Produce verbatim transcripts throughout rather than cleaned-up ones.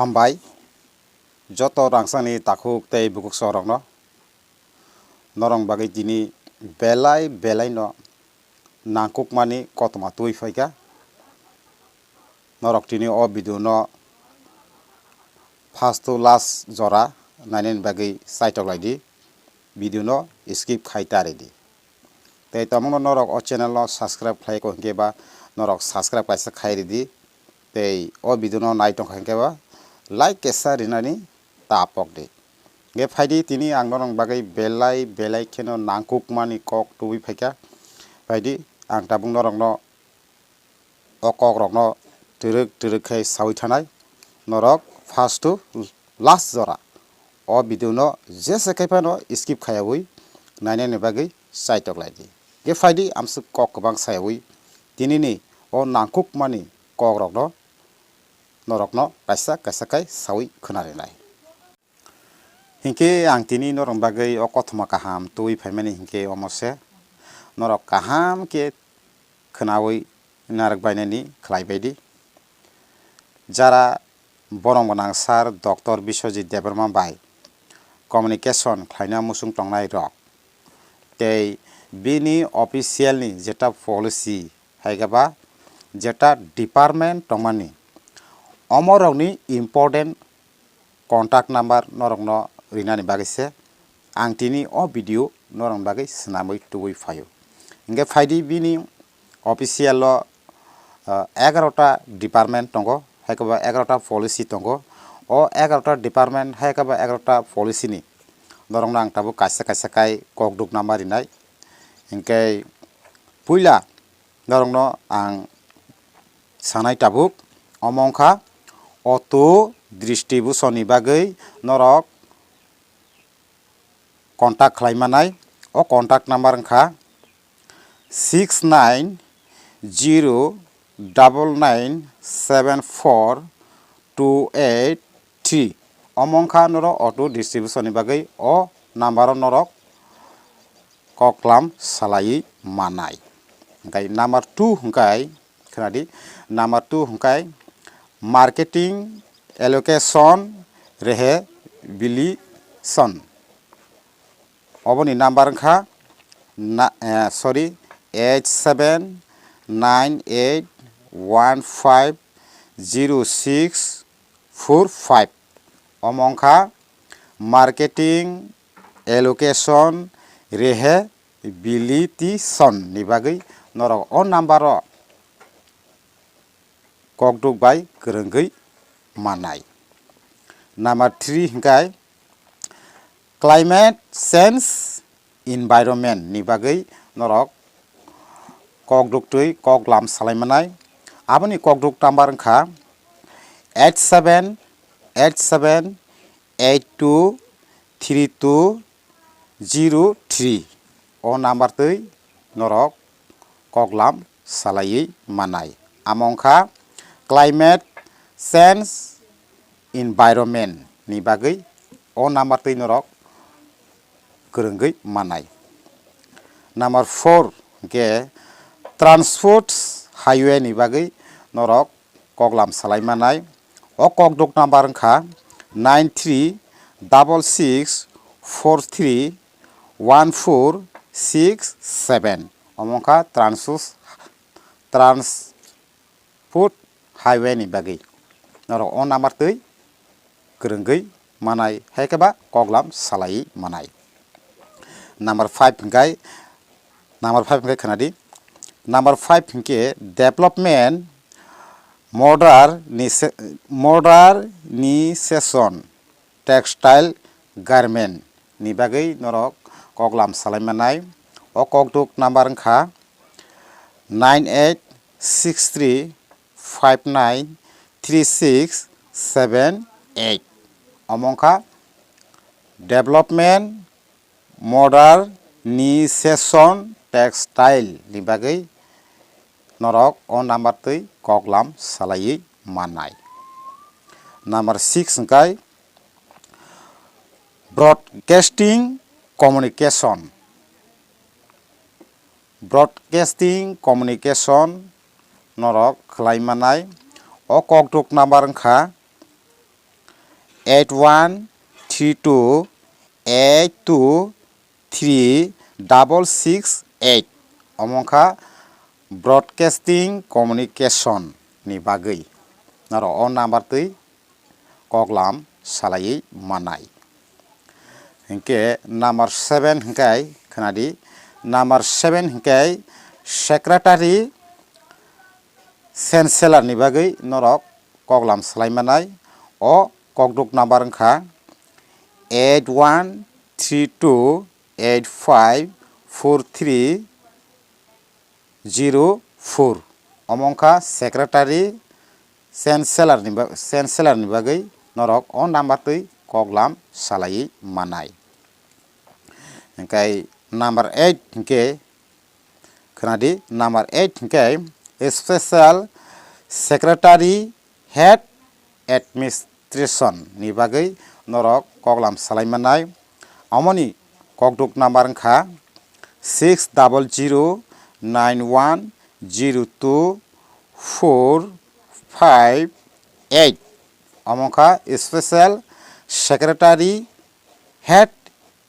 Hambai joto rangchakni takhuk tei bukhuk sokrokno. Norok bagwi tini belai belaino nangkukmani kothoma twi phaikha. Norok tini o video no first to last jora nainani bagwi chaitok lai di, video no skip khai ta ridi. Tei tamungno norok o channel no subscribe khlai ko hinkhe ba norok subscribe kaisa khai ridi. Tei o video no nai tongkha hinkhe ba like kaisa rinani ta pok di. Hinkhe phaidi tini ang norok bagwi belai belai kheno nangkukmani kok tubui phaikha. Phaidi ang tabuk norokno o kokrokno twrwk twrwk khe saui thanai. Norok first to last jora o video no jesa khai phano skip khayaui nainani bagwi chaitok lai di. Hinkhe phaidi amswk kok kwbang sayaui tinini o nangkukmani kokrokno norokno kaisa kaisa khai saui khwnarinai. Hinkhe ang tini norok bagwi o kothoma kaham tubui phaimani hinkhe omo se, norok kaham khe khwnaui narwk bainani khlai bai di. Jara borok gwnang sir Doctor Biswajit Debbarma bai communication khlaina muchung tongnai rok tei bini official ni jeta policy hai khe ba jeta department tongmani, omo rokni important contact number norokno rinani bagwi se ang tini o video norokni bagwi swnamwi tubui phaio. Hinkhe phaidi bini official o, ah, egarota department tongo, hai khe ba egarota policy tongo. O egarota department hai khe ba egarota policy ni norokno ang tabuk kaisa kaisa khai kokduk number rinai. Hinkhe puila norokno ang sanai tabuk, omo wngkha auto distribution ni bagwi norok contact khlai manai. O contact number wngkha six nine zero double nine seven four two eight three. Omo wngkha norok auto distribution ni bagwi o number o norok koklam salaiwi manai. Hinkhe number two hinkhe, khwnadi, number two hinkhe marketing allocation rehabilitation. Oboni number wngkha na, eh, sorry, eight seven nine eight one five zero six four five. Omo wngkha marketing allocation rehabilitation ni bagwi norok o number o kokduk bai kwrwngwi manai. Number three hinkhe climate change environment ni bagwi norok kokduk twi koklam salai manai. Aboni kokduk number wngkha eight seven eight seven eight two three two zero three. O number twi norok koklam salaiwi manai. Amo wngkha climate change environment ni bagwi o number twi norok kwrwngwi manai. Number four hinkhe transport highway ni bagwi norok koklam salai manai. O kokduk number wngkha nine three double six four three one four six seven. Omo wngkha transus-, transport highway ni bagwi. Norok o number twi kwrwngwi manai, hai khe ba koklam salaiwi manai. Number five hinkhe, number five hinkhe khwnadi. Number five hinkhe development modernisa-, modernisation textile garment ni bagwi norok koklam salai manai. O kokduk number wngkha nine eight six three five nine three six seven eight. Omo wngkha development modernisation textile ni bagwi norok o number twi koklam salaiwi manai. Number six hinkhe broadcasting communication. Broadcasting communication norok khlai manai. O kokduk number wngkha eight one three two eight two three double six eight. Omo wngkha broadcasting communication ni bagwi norok o number twi koklam salaiwi manai. Hinkhe number seven hinkhe khwnadi, number seven hinkhe secretary chancellor ni bagwi norok koklam salai manai. O kokduk number wngkha eight one three two eight five four three zero four. Omo wngkha secretary chancellor ni ba-, chancellor ni bagwi norok o number twi koklam salaiwi manai. Hinkhe number eight hinkhe khwnadi, number eight hinkhe special secretary head administration ni bagwi norok koklam salai manai. Omoni kokduk number wngkha six double zero nine one zero two four five eight. Omo wngkha special secretary head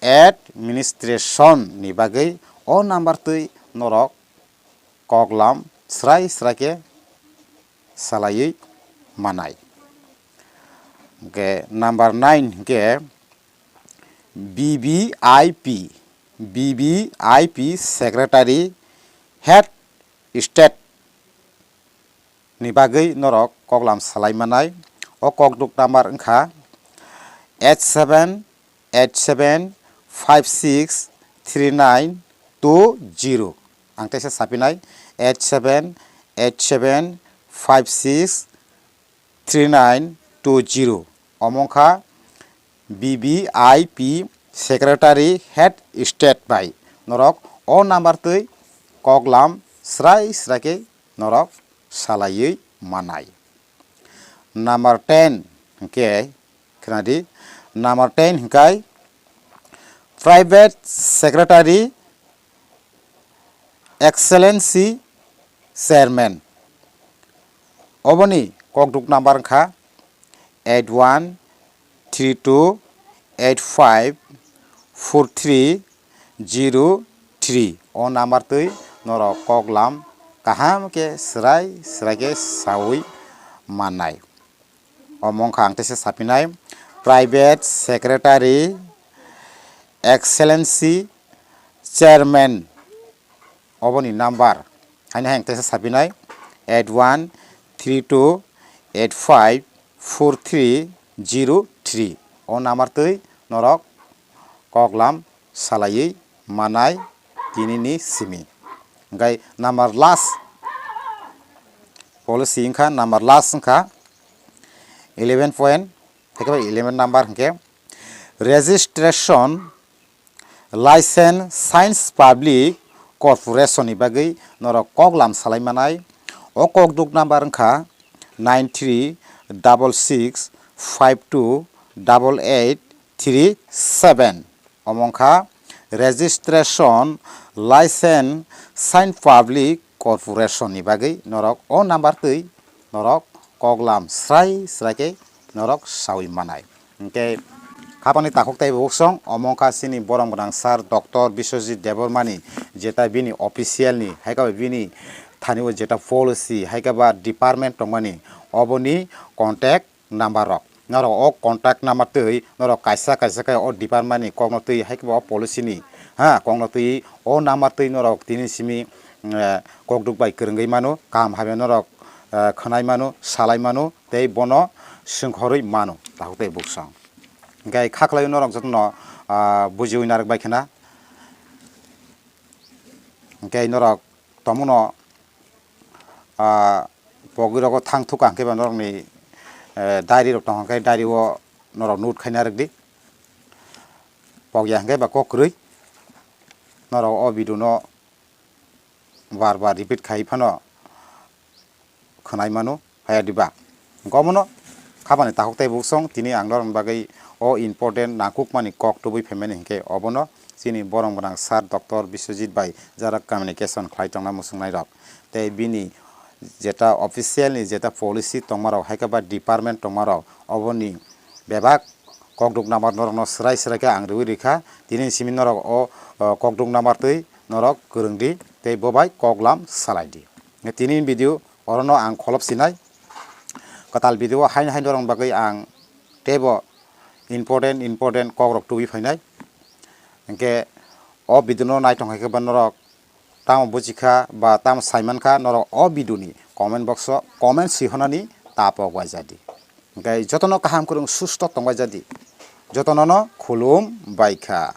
administration ni bagwi o number twi norok koklam srai srai khe salaiwi manai. Hinkhe number nine hinkhe B B I P, B B I P secretary head state ni bagwi norok koklam salai manai. O kokduk number wngkha eight seven eight seven five six three nine two zero. Ang teisa sapinai, eight seven eight seven five six three nine two zero. Omo wngkha B B I P secretary head state bai norok o number twi koklam srai srai khe norok salaiwi manai. Number ten hinkhe khwnadi, number ten hinkhe private secretary excellency chairman. Oboni kokduk number wngkha eight one three two eight five four three zero three. O number twi norok koklam kaham khe srai srai khe saui mannai. Omo wngkha ang teisa sapinai, private secretary excellency chairman. Oboni number haino hai ang teisa sapinai eight one three two eight five four three zero three. O number twi norok koklam salaiwi manai tinini simi. Hinkhe number last policy wngkha, number last wngkha eleven point, theke eleven number hinkhe registration license science public corporation ni bagwi norok koklam salai manai. O kokduk number wngkha nine three double six five two double eight three seven. Omo wngkha registration license science public corporation ni bagwi norok o number twi norok koklam srai srai khe norok saui manai. Hinkhe khapani takhuk tei bukhuk song, omo wngkha chini borom gwnang sir Doctor Biswajit Debbarmani, jeta bini official ni, hai khe bini thani o jeta policy, hai khe ba department tongmani, oboni contact number rok. Norok o contact number twi norok kaisa kaisa khe o department ni kokno twi, hai khe ba o policy ni, ha, kokno twi o number twi norok tini simi, eh, kokduk bai kwrwngwi mano, kaham hamya norok, eh, khwnai mano, salai mano, tei bono sengkhorwi mano, takhuk tei bukhuk song. Hinkhe kha khlaiwi norok jotono, ah, bujiwi narwk bai khna. Hinkhe norok tongmano, ah, pogwi rogo thang thukha hinkhe ba norokni, eh, diary rok tongkha hinkhe diary o norok note khaina rwkdi. Pogya hinkhe ba kok kwrwi norok o video no bar bar repeat khai phano khwnai mano, haya diba? Hinkhe omono khapani takhuk tei bukhuk song tini ang norokni bagwi o important nangkukmani kok tubui phaimani hinkhe obono chini borom gwnang sir Doctor Biswajit bai jara communication khlai tongna muchungnai rok tei bini jeta official ni jeta policy tongma rok hai khe ba department tongma rok oboni Bebak kokduk number norokno srai srai khe ang riwi rikha. Tini simi norok o, o, kokduk number twi norok kwrwng di tei bo bai koklam salai di. Tini video orono ang kholop sinai. Kwtal video haino haino rok bagwi ang teibo important important kokrok tubui phainai. Hwnkhe o video no naithok hai khe ba norok tamo buji kha ba tamo sai man kha, norok o video ni comment box o comment swi honani ta pok bai jadi. Hwnkhe jotono kaham kwrwng susto tong bai jadi. Jotono no khulum bai kha.